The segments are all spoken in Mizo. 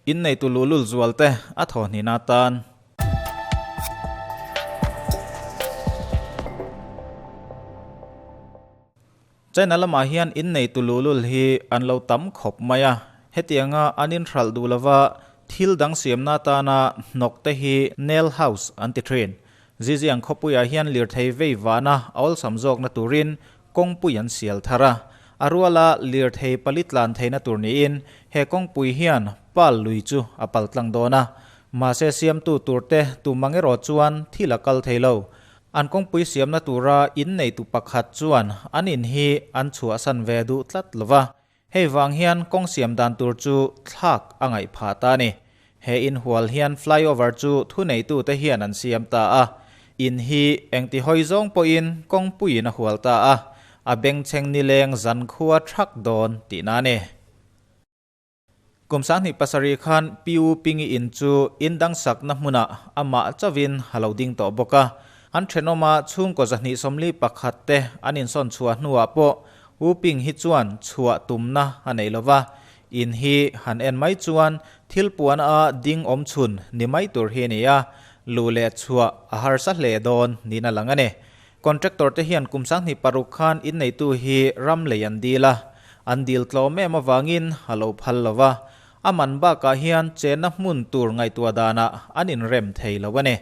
Inneitu luhlul zualte a thawhhnihna atan. China lamah hian inneitu luhlul hi an lo tam khawp mai a, hetianga an inhralh duh lova thil dang siamna atana hnawk te hi nail house an ti thin. Zhejiang khawpuiah hian lirthei vei vana a awlsam zawkna turin kawngpui an sial thar a, a ruala lirthei pali tlan theihna tur niin he kawngpui hian pal lui chu a pal tlang dawn a. Mahse siamtu turte tum ang erawh chuan thil a kal thei lo. An kawngpui siamna tura inneitu pakhat chuan an in hi an chhuahsan ve duh tlat lo va, hei vang hian kawng siam dan tur chu thlak a ngaih phah ta a ni. He inhual hian flyover chu thuneitute hian an siam ta a, in hi engti hawi zawng pawhin kawngpuiin a hual ta a, a bengchheng nileng zankhua thak dawn tihna a ni. Kum 27 khan Pi U Pingi in chu in dang sakna hmunah amah chauhin a lo ding tawh bawk a. An thenawma chhungkaw 241 te an insawn chhuah hnuah pawh U Ping hi chuan chhuah tumna a nei lo va. In hi han en mai chuan thil puan a ding awm chhun ni mai tur hi a ni a, luh leh chhuah a harsa hle dawn niin a lang a ni. Contractor te hian kum 26 khan inneitu hi ram lei an dil a, an dil tlawm em avangin a lo phal lo va, a man bakah hian chenna hmun tur ngaihtuah danah an inrem thei lo a ni.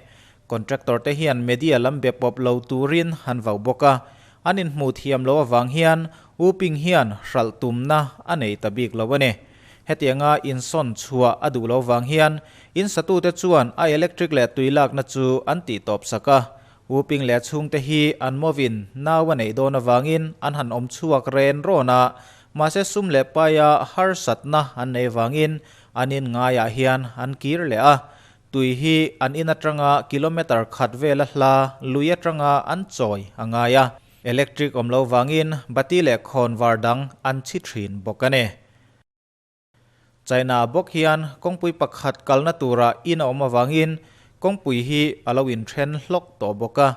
Contractor te hian media lam be pawp lo turin an vau bawk a, an inhmuh thiam lo avang hian U Ping hian hralh tumna a nei ta bik lo a ni. Hetianga insawn chhuah a duh lo vang hian in satute chuan a electric leh tui lakna chu an tihtawp sak a, U Ping leh a chhungte hi an mawin nau a neih dawn avangin an han awm chhuak ren rawn a, mahse sum leh paia harsatna an nei avangin an in ngaiah hian an kir leh a. Tui hi an in atanga kilometre khat vela hla lui atanga an chawi a ngai a, electric awm lo vangin bati leh khawnvar dang an chhi thin bawk a ni. China bawk hian kawngpui pakhat kalna tura in a awm avangin kawngpui hi a lo inthen hlawk tawh bawk a,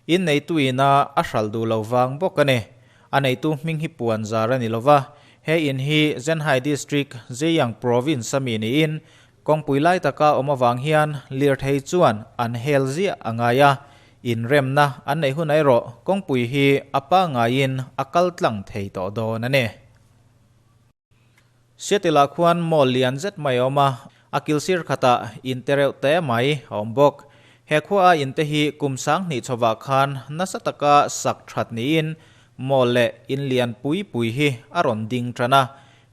in neituina a hralh duh lo vang bawk a ni. A neitu hming hi puan zar a ni lova, he in hi Zhenhai District, Zhejiang Province a mi niin kawngpui lai taka awm avang hian lirthei chuan an hel ziah a ngai a, inremna an neih hunah erawh kawngpui hi a pangaiin a kal tlang thei tawh dawn a ni. Seattle-ah khuan mall lian zet mai a awm a, a kil sir khatah in te reuh te mai a awm bawk. He khua a in te hi kum 2000 chhovah khan nasa taka sak that niin mall leh in lian pui pui hi a rawn ding tan a.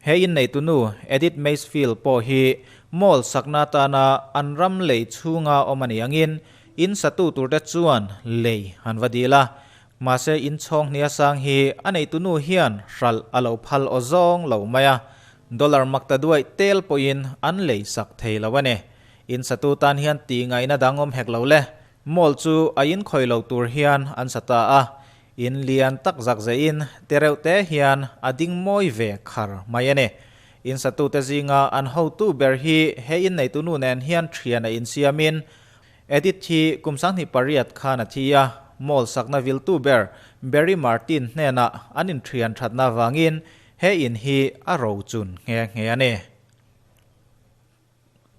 He in neitunu Edith Macefield pawh hi mall sakna atana an ram lei chhunga awm a ni angin in satu turte chuan lei an va dil a. Mahse inchhawng hnia sang hi a neitu nu hian hralh a lo phal aw zawng lo mai a, dollar makta duaih tel pawhin an lei sak thei lo a ni. In satu tan hian tih ngaihna dang awm hek lo le, mall chu a inkhawih lo tur hian an sa ta a, in lian tak zak zeihin te reuh te hian a ding mawi ve khar mai a ni. In satute zinga an hotu ber hi he inneitu nu nen hian thian a insiamin Edith hi kum 28 khan a thi a, mall sakna viltu ber Barry Martin hnenah an inthian thatna avangin he in hi a ro chun nghe nghe a ni.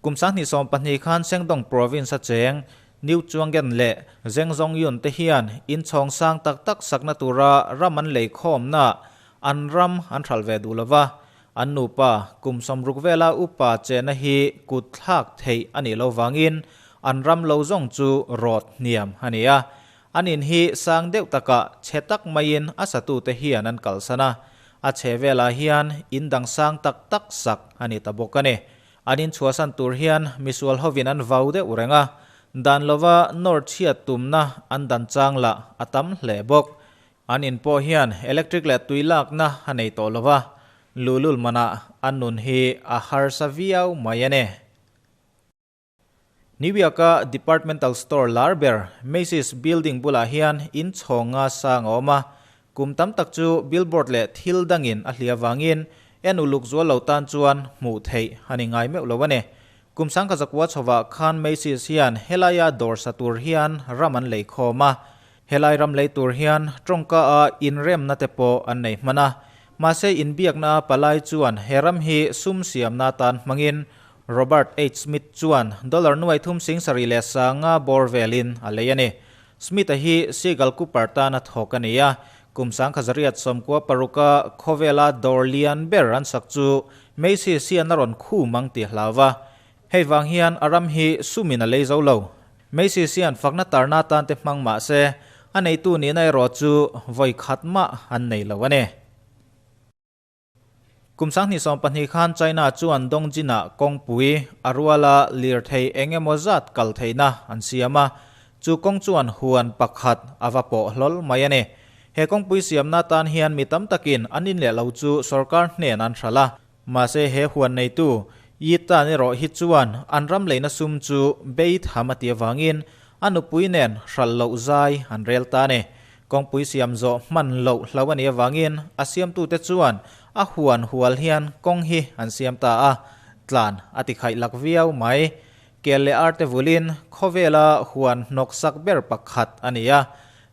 Kum 2020 khan Shandong Province a cheng Niu Chuangen leh Zheng Zongyun te hian inchhawng sang tak tak sakna tura ram an lei khawmna an ram an hralh ve duh lova, An nupa kum 60 vela upa chehna hi kut thlak theih a nih loh vangin an ram lo zawng chu rawt hniam a ni a. An in hi sang deuh takah chhe tak maiin a satute hian an kalsan a. A chhe velah hian in dang sang tak tak sak a ni ta bawk a ni. An in chhuahsan tur hian misual hovin an vau deuh reng a. Dan lova nawr chhiat tumna an dan chang lah a tam hle bawk. An in pawh hian electric leh tui lakna a nei tawh lo va, luhlul manah an nun hi a harsa viau mai a ni. New York-a departmental store lar ber Macy's building bulah hian in chhawng nga sang a awm a, kum tam tak chu billboard leh thil dangin a hliah vangin en uluk zual lo tan chuan hmuh theih a ni ngai meuh lo a ni. Kum 1900 chhovah khan Macy's hian helaia dawr sa tur hian ram an lei khawm a, Helai ram lei tur hian tawngka a inremna te pawh an nei hman a, mahse inbiakna palai chuan he ram hi sum siamna tan hmangin Robert H. Smith chuan dollar nuai thum sing sarih leh sanga bawr velin a lei a ni. Smith-a hi Seagull Cooper tana thawk a ni a, kum 1996-a khawvela dawr lian ber an sak chu Macy's hian a rawn khum ang tih hlau va. Hei vang hian a ram hi sumin a lei zo lo. Macy's hian fakna tarna atan te hmang mah se, a neitu nihna erawh chu vawi khat mah an nei lo a ni. Kum 2020 khan China chuan Dongjin-ah kawngpui a ruala lirthei eng emaw zat kal theihna an siam a, chu kawng chuan huan pakhat a va pawh hlawl mai a ni. He kawngpui siamna atan hian mi tam takin an in leh lo chu sorkar hnen an hralh a, mahse he huan neitu Yi Tan erawh hi chuan an ram leina sum chu bei tham a ti avangin a nupui nen hralh loh zai an rel ta a ni. Kawngpui siam zawh hman loh hlo a nih avangin a siamtute chuan a huan hual hian kawng hi an siam ta a, tlan a ti khaih lak viau mai. Kel leh arte vulin khawvela huan hnawk sak ber pakhat a ni a,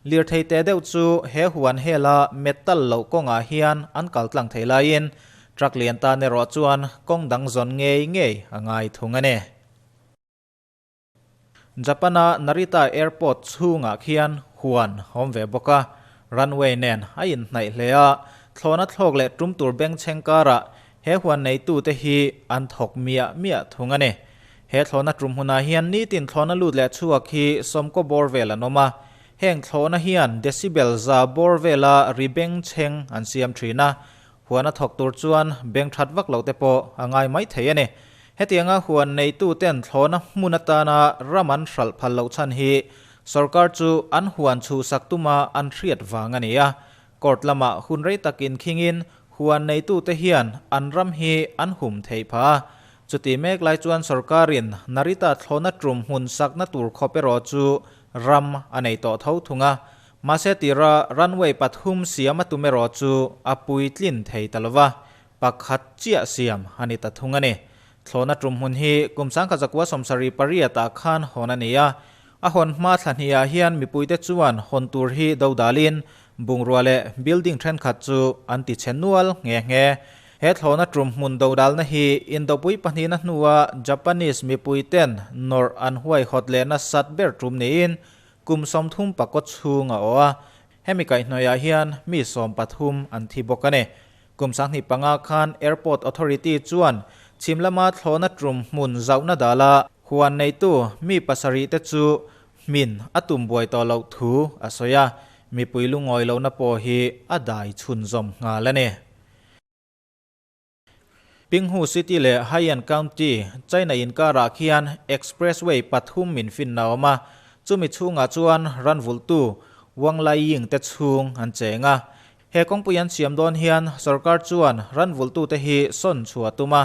lirthei teh deuh chu he huan hela metal loh kawngah hian an kal tlang thei laiin truck lian tan erawh chuan kawng dang zawn ngei ngei a ngai thung a ni. Japan-a Narita Airport chhungah khian huan a awm ve bawk a, runway nen a inhnaih hle a, thlawhna thlawk leh tum tur bengchheng karah he huan neitute hi an thawk miah miah thung a ni. He thlawhna tum hunah hian nitin thlawhna lut leh chhuak hi sawmkaw bawr vel an awm a, heng thlawhna hian decibel za bawr vela ri bengchheng an siam thin a, Huan a thawk tur chuan beng that vak loh te pawh a ngai mai thei a ni. Hetianga huan neituten thlawhna hmun atana ram an hralh phal loh chhan hi sorkar chu an huan chhuhsak tuma an hriat vang a ni a. Court lamah hun rei tak inkhingin huan neitute hian an ram hi an hum theih phah a. Chuti mek lai chuan sorkarin Narita thlawhna tum hmun sakna tur khawp erawh chu ram a nei tawh tho thung a. Mahse tira runway pathum siam a tum erawh chu a puitlin thei ta lova, pakhat chiah siam a ni ta thung a ni. Thlawhna tum hmun hi kum 1978 ah khan hawn a ni a, a hawn hma thla hnih ah hian mipuite chuan hawn tur hi dodalin bungrua leh building thenkhat chu an ti chhe nual nghe nghe. He thlawhna tum hmun dodalna hi Indopui pahnihna hnua Japanese mipuiten nawrh an huaihawt leh nasat ber tum niin Kum 30 pakaw chhung a awh a, hemi kaihhnawihah hian mi 13 an thi bawk a ni. Kum 2005 khan Airport Authority chuan chhim lama thlawhna tum hmun zauhna dala huan neitu mi pasarih te chu hmin a tum buai tawh loh thu a sawi a, mipui lungawi lohna pawh hi a dai chhunzawm nghal a ni. Pinghu City leh Haiyan County, China inkarah khian expressway pathum min finna a awm a, chumi chhungah chuan ran vulhtu Wang Laiying te chhung an cheng a. He kawngpui an siam dawn hian sorkar chuan ran vulhtute hi sawn chhuah a tum a,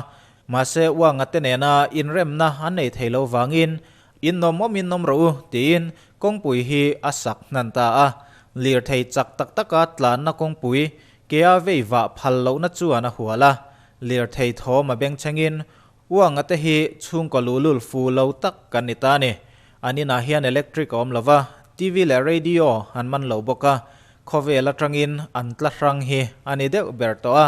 mahse Wang-a te nena inremna an nei thei lo vangin In nawm awm in nawm rawh u, tiin kawngpui hi a sak hnan ta a. Lirthei chak tak taka tlanna kawngpui kea vei vah phal lohna chuan a hual a. Lirthei thawm a bengchhengin Uanga te hi chhungkaw luhlul fu lo tak kan ni ta a ni. An inah hian electric a awm lo va, TV leh radio an man lo bawk a, khawvel atangin an tla hrang hi a ni deuh ber tawh a.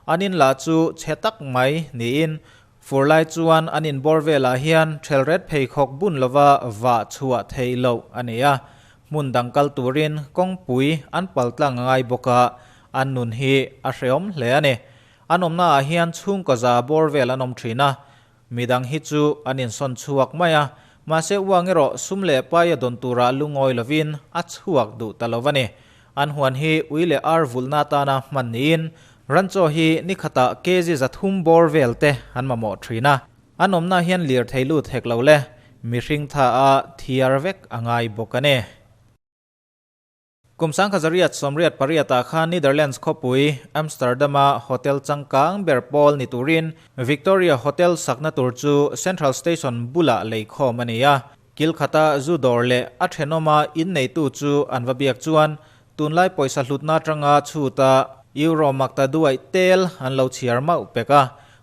An in lah chu chhe tak mai niin Fur lai chuan an inbawr velah hian ṭhelret pheikhawk bun lova vah chhuah theih loh a ni a, hmun dang kal turin kawngpui an pal tlang a ngai bawk a, an nun hi a hrehawm hle a ni. An awmnaah hian chhungkaw za bawr vel an awm ṭhin a, midang hi chu an insawn chhuak mai a, mahse uang erawh sum leh paia dawn turah lungawi lovin a chhuak duh ta lo a ni. An huan hi ui leh ar vulhna atana hman niin Ranchaw hi ni khatah kg 300 bawr vel te an mamawh thin a, an awmna hian lirthei lut hek lo le, mihring tha a thiar vek a ngai bawk a ni. Kum 1988 ah khan Netherlands khawpui Amsterdam-a hotel changkang ber pawl ni turin Victoria Hotel sakna tur chu Central Station bulah leikhawm a ni a, kil khata zu dawr leh a thenawma inneitu chu an va biak chuan Tunlai pawisa hlutna atanga chhuta Euro makta duaih tel an lo chhiar mauh pek a,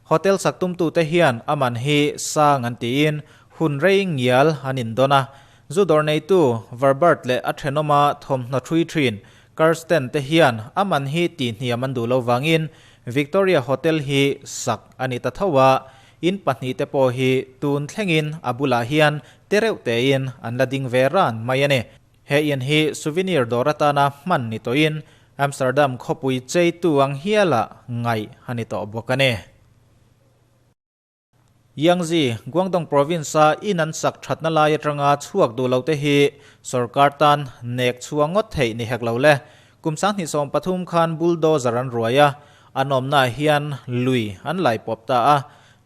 hotel sak tumtute hian a man hi sang an tiin hun rei ngial an indawn a. Zu dawr neitu Verbert leh a thenawma thawmhnaw thui thin Kirsten te hian a man hi tihhniam an duh lo vangin Victoria Hotel hi sak a ni ta tho a. In pahnihte pawh hi tun thlengin a bulah hian te reuh tein an la ding ve ran mai a ni. He in hi souvenir dawr atana hman ni tawhin Amsterdam khawpui cheitu ang hiala ngaih a ni tawh bawk a ni. Yangtze, Guangdong Province-a in an sak thatna lai atanga chhuak duh lote hi sorkar tan nek chhuah ngawt theih ni hek lo le. Kum 2013 khan bulldozer an ruai a, an awmnaah hian lui an lai pawp ta a.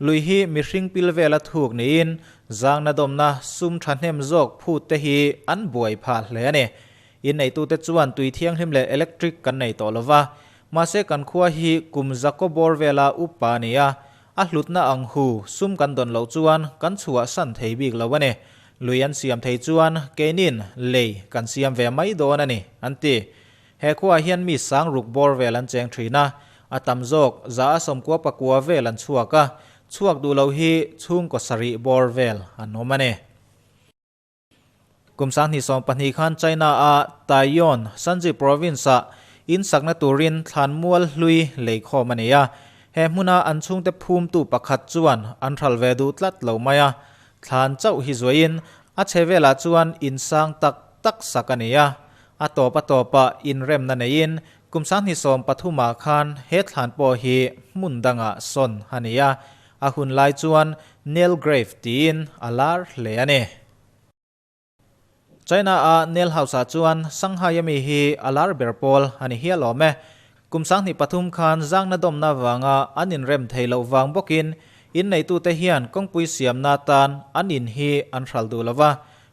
Lui hi mihring pil vela thuk niin zangna dawmna sum thahnem zawk phut te hi an buai phah hle a ni. Inneitute chuan tui thianghlim leh electric kan nei tawh lova, mahse kan khua hi kum zakaw bawr vela upa a ni a, a hlutna ang hu sum kan dawn loh chuan kan chhuah san thei bik lo a ni. Lui an siam thei chuan keinin lei kan siam ve mai dawn a ni, an ti. He khuaah hian mi sang ruk bawr vel an cheng thin a, a tam zawk za a sawmkua pakua vel an chhuak a, chhuak duh lo hi chhungkaw sarih bawr vel an awm a ni. Kum 2020 khan China-a Taiyuan, Shanxi Province-ah in sakna turin thlanmual hlui leikhawm a nei a. He hmuna an chhungte phumtu pakhat chuan an hral ve duh tlat lo mai a. Thlan chauh hi zuaiin a chhe velah chuan in sang tak tak sak a ni a. A tawp a tawpah inremna neiin kum 2030 khan he thlan pawh hi hmun dangah sawn a ni a. A hun lai chuan Nail Grave tiin a lar hle a ni. China-a Nail House-ah chuan Shanghai-a mi hi a lar ber pawl a ni hial awm e. Kum 2003 khan zangna dawmna vanga an inrem thei loh vang bawkin inneitute hian kawngpui siamna atan an in hi an hral duh lo va,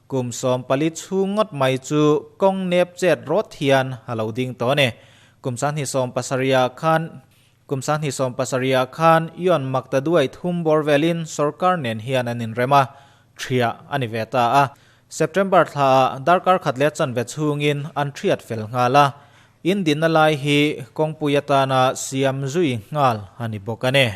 kum 14 chhung ngawt mai chu kawng nep chet rawt hian a lo ding tawh a ni. Kum 2017 khan Kum 2017 khan Yuan Makta Duai thum bawr velin sorkar nen hian an inrem a, ṭhiah a ni ve ta a. September thlaah darkar khat leh chanve chhungin an ṭhiat fel nghal a, in dinna lai hi kawngpui atana siam zui nghal a ni bawk a ni.